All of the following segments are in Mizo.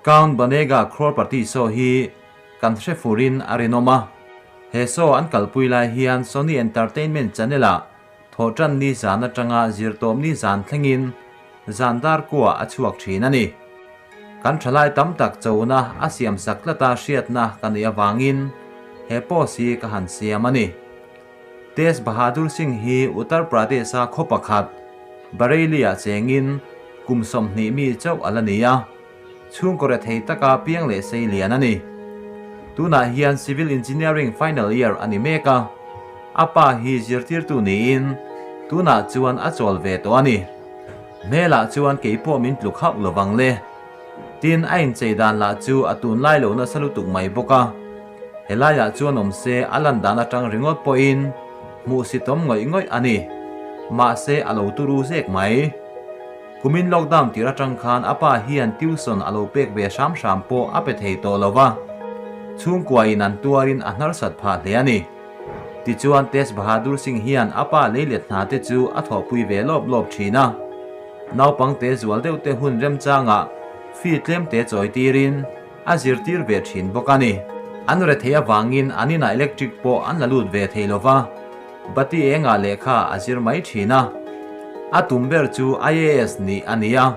Kaun Banega Crorepati show hi kan hre furin a rinawm a. He show an kalpui lai hian Sony Entertainment channel-ah thawhṭan ni zan aṭanga zirtawp ni zan thlengin zan dar kua a chhuak ṭhin a ni. Kan ṭhalai tam tak chona a siamsak tlata hriatna ka neih avangin he post hi ka han siam a ni. Tej Bahadur Singh hi Uttar Pradesh-a khaw pakhat, Bareilly-ah chengin kum 20 mi chauh a la ni a, chhungkaw rethei taka piang leh sei lian a ni. Tunah hian Civil Engineering final year a ni mek a, a pa hi zirtirtu niin tunah chuan a chawl ve tawh a ni. Hmelah chuan kei pawh min tluk hauh lo vang le. Tin, a inchei dan lah chu a tunlai lo nasa lutuk mai bawk a. Helaiah chuan awm se a lan dan atang ringawt pawhin hmuhsitawm ngawih ngawih a ni. Mahse a lo turu zek mai. Kumin lockdown tir atang khan a pa hian tuition a lo pek ve hram hram pawh a pe thei tawh lo va, chhungkuain an tuarin a hnarsat phah hle a ni. Tichuan Tej Bahadur Singh hian a pa leilet hna te chu a thawhpui ve lawp lawp thin a. Naupang te zual deuh te hun remchangah fee tlem te chawi tirin a zirtir ve thin bawk a ni. An rethei avangin an inah electric pawh an la lut ve thei lo va, bati engah lehkha a zir mai thin a. A tum ber chu IAS nih a ni a.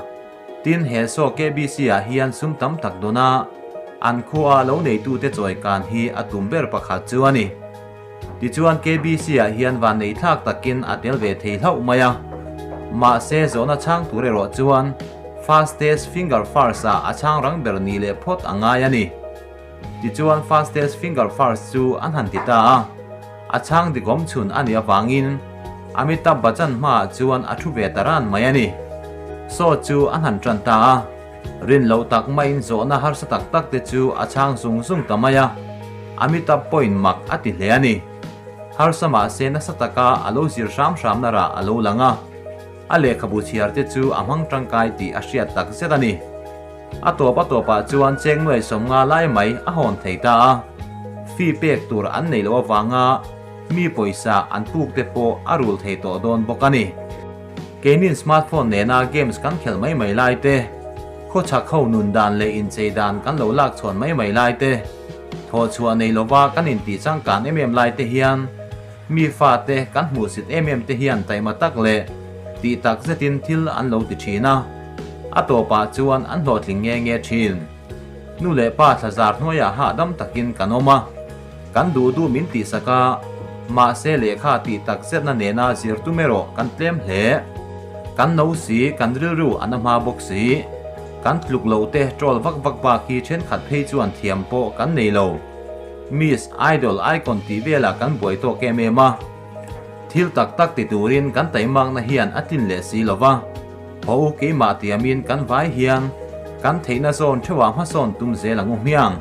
Tin, he saw KBC ah hian sum tam tak dawn a, an khua lo neitute chawi kan hi a tum ber pakhat chu a ni. Tichuan KBC ah hian vanneih thlak takin a tel ve thei hlauh mai a. Mahse zawhna chhang tur erawh chuan fastest finger first ah a chhang rang ber ni leh phawt a ngai a ni. Tichuan fastest finger first chu an han ti ta a, a chhang dikawm chhun a nih avangin Amitabh Bachchan hmaah chuan a thu ve ta ran mai a ni. Saw chu an han tan ta a, rin loh tak maiin zawhna harsa tak tak te chu a chhang zung zung ta mai a, Amitabh pawhin mak a ti hle a ni. Harsa mahse nasa taka a lo zir hram hramna rah a lo lang a, a lehkhabu chhiar te chu a hmang tangkai tih a hriat tak zet a ni. A tawp a tawpah chuan cheng nuai 50 lai mai a hawn thei ta a, fee pek tur an neih loh avanga mi pawisa an puk te pawh a rul thei tawh dawn bawk a ni. Keinin smartphone nena games kan khelh mai mai lai te, khawchhak ho nun dan leh inchei dan kan lo lak chhawn mai mai lai te, thawhchhuah nei lova kan intih changkan em em lai te hian mi fate kan hmuhsit em em te hian taima tak leh tih tak zetin thil an lo ti thin a, a tawpah chuan an hlawhtling nge nge thin. Nu leh pa thlazar hnuaiah hahdam takin kan awm a, kan duh duh min tihsak a, mahse lehkha tih tak zetna nena zir tum erawh kan tlem hle. Kan no si, kan rilru a na hma bawk si. Kan tluk loh te troll vak vak bak hi thenkhat phei chuan thiam pawh kan nei lo. Miss, Idol, Icon tih velah kan buai tawk em em a. Thil tak tak ti turin kan taimakna hian a tlin leh si lo va, ho keimah tiamin kan vai hian kan theihna zawn theuhah hmasawn tum zel ang u hmiang.